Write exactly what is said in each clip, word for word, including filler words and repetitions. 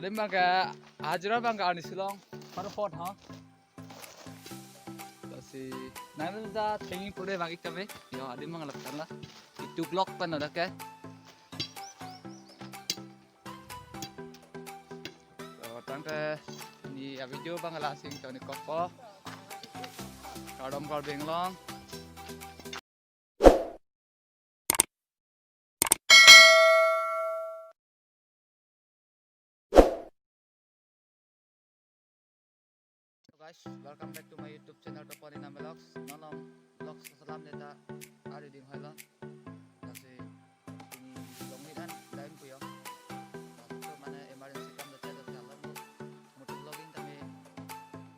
Adim abang ke ajra abang ke arni silong. Par pot ha. Lasi nang da thingi pure bagi kami. Yo, adim abang laputan la. Itu vlog pen ada ke. So, tangte ni a video abang la sing toni kokpo. Kardom karding long. Hello guys, welcome back to my YouTube channel Topon Inam Vlogs. Non along vlogs salam neta ari ding hoilo. Lasi ini long ni dan lain puyo. Laso mane emergency kam da chai da alam motor vlogging kami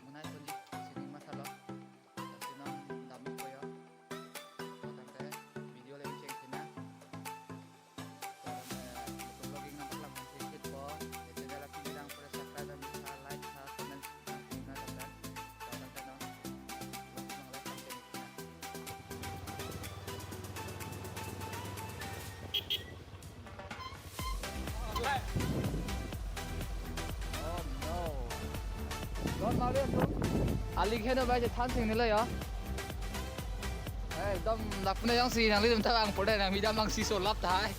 munai tunji sining mathalo. Lasi non damik puyo. Tangte video leng cheng sina. Tangte motor vlogging nangpaklang nang sikit po. Jese jala pini lang pura subscribe dan bisa like, ha, comment, nang pina dan dan. Tangte non. Oh no. Don mali tu. Ali khen bai je than sing nilo ya. Eh, dom lap na yang si nang li dum ta ang pode nang midam ang si so lap thai.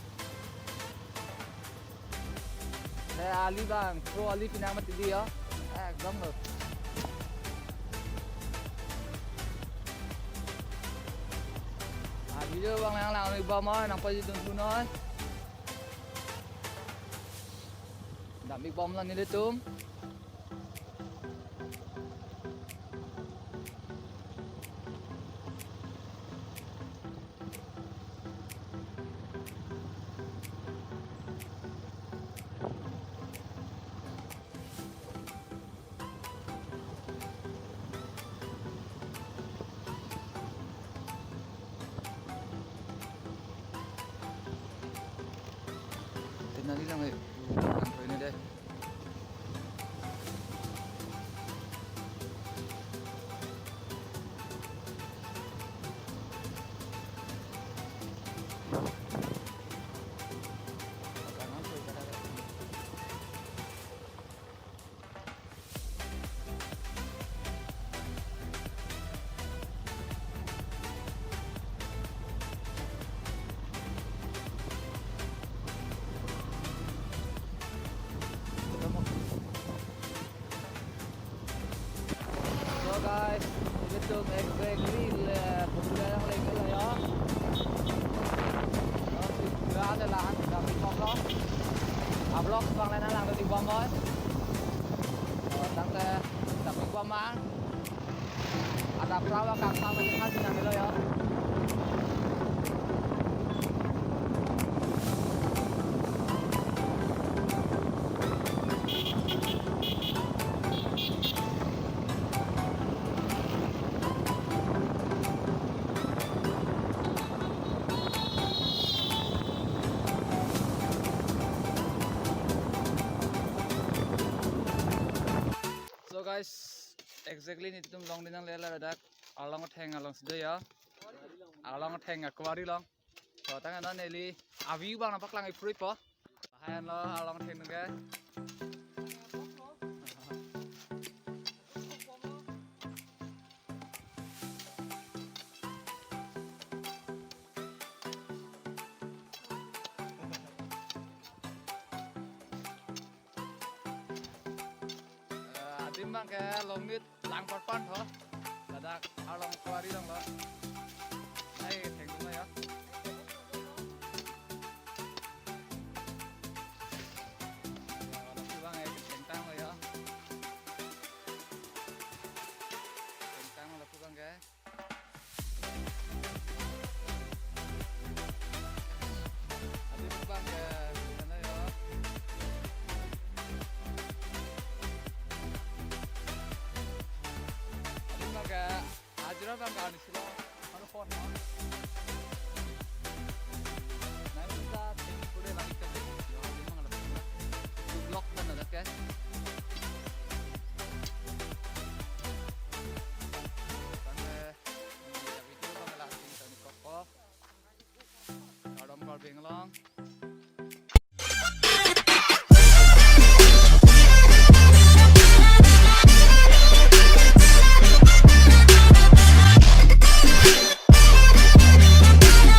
Eh, ali abang, pro ali pinang mati di ya. Eh, ekdom lo. Ah, video abang nang lang bom oi, nang pajutun thu noi. Damik bom la nelitum. Tinali lang eh. Ang ini deh. So guys, ilitum exactly le popular yang lagi lah ya. Terus juga ada lahan sudah di pokok. Ablok bang lena lang di bom boy. Oh, tangte tapi gua mang. Ada perawa kang sama dengan dengan lo ya. So guys, exactly nelitum long dinang lela dak Arlong Atheng along si do ya. Arlong Atheng a-quarry along. So tangte non neli a-view abang nangpaklang iphrui po. Hai lo Arlong Atheng ke. Eh, adim abang ke longit lang porpan ho. Ladak Arlong a-quarry along lo. Hai, thank you ya. Ya, lapu abang eh, tentang lo ya. Tentang lapu abang ke. Adim abang ke, sana ya. Adim abang ke, ajra abang ke, arni